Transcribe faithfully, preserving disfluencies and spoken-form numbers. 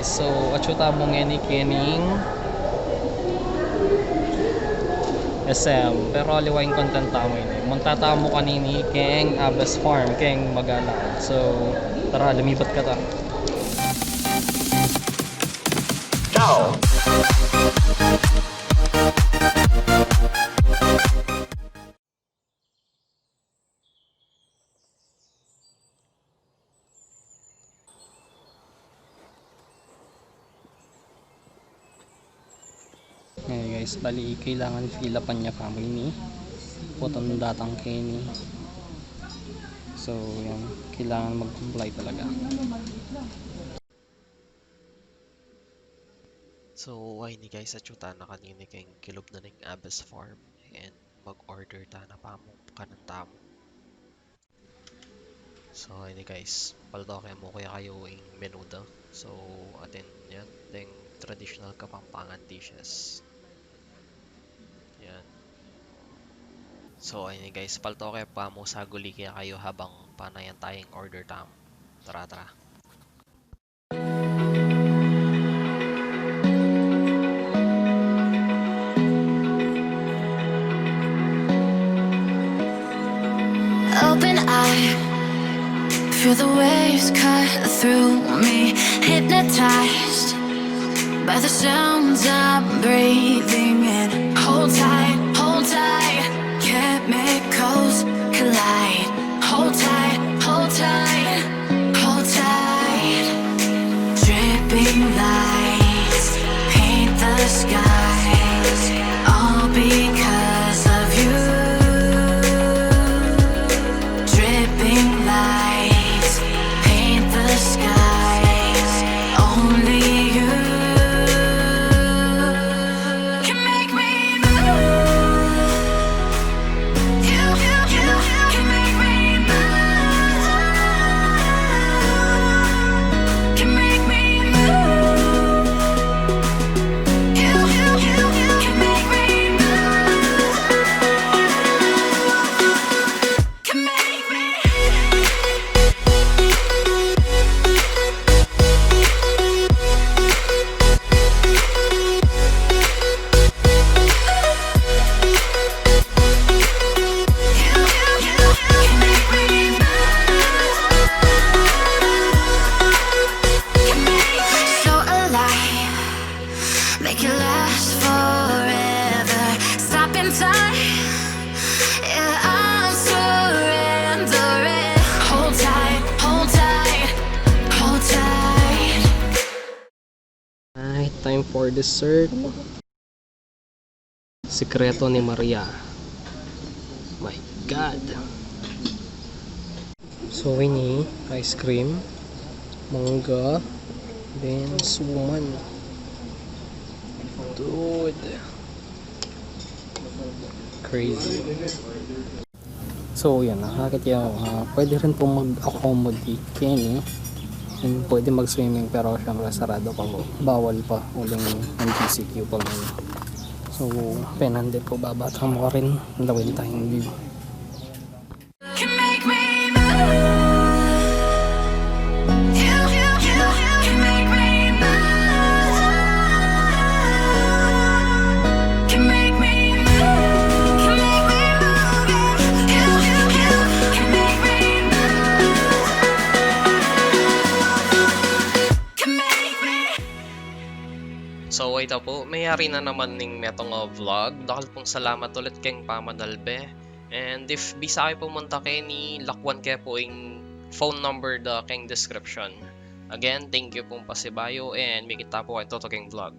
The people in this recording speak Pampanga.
So, atsu tamu ngeni kening S M. Pero aliwa ing content tamu ini. Munta tamu kanini keng Abas Farm, keng Magalang. So, tara, lumipat kata. Ciao! Ayan guys, bali kailangan fill upan ya pa mu ini. Potang datang keni. So, yan. Kailangan mag-comply talaga. So, ayni guys, atsu tana kanini keng kilub na ning Abas Farm. And mag-order tana pa mu, kanan tamu. So, ini guys, paltoke mu kaya kayu ing menu da. So, atin yan, deng traditional Kapampangan dishes. Yan. So, ini guys, paltoke pa mu saguli kaya kayu habang panayan tayang order tamu. Tara, tara. Open eye, feel the waves cut through me. Hypnotized by the sounds I'm breathing in. Hold tight, hold tight, chemicals collide. Hold tight, hold tight, hold tight. Dripping lights paint the skies, all because of you. Dripping lights paint the skies, only you can make me move. You, you, you, you can make me move. Can make me move. You, you, you, you can make me move. Can make me. So alive, make it last forever. Stop in time, yeah, I'm surrendering. Hold tight, hold tight, hold tight. Ay, time for dessert. Sikreto ni Maria. My God. So, ini, ice cream, mangga, then suman. Dude. Crazy. So, yun, nakakit yaw, ah, pwede rin pong mag-accommodate keni. Yun, pwede mag-swimming, pero syempre sarado pa po. Bawal pa, uling M G C Q pa man. So, penande po, babata mo ka rin, lawin tayong view. Can make me move. You, you, you, you can make me move. Can make me move. Can make me move, yeah. You, you, you can make me move. Can make me. So, ita po, mayari na naman ning metung a vlog. Dakal pong salamat ulit keng pamanalbe. And if bisa kayu pumunta keni, lakwan ke po ing phone number da keng description. Again, thank you pong pasibayu and mikit ta po kayu tutu keng vlog.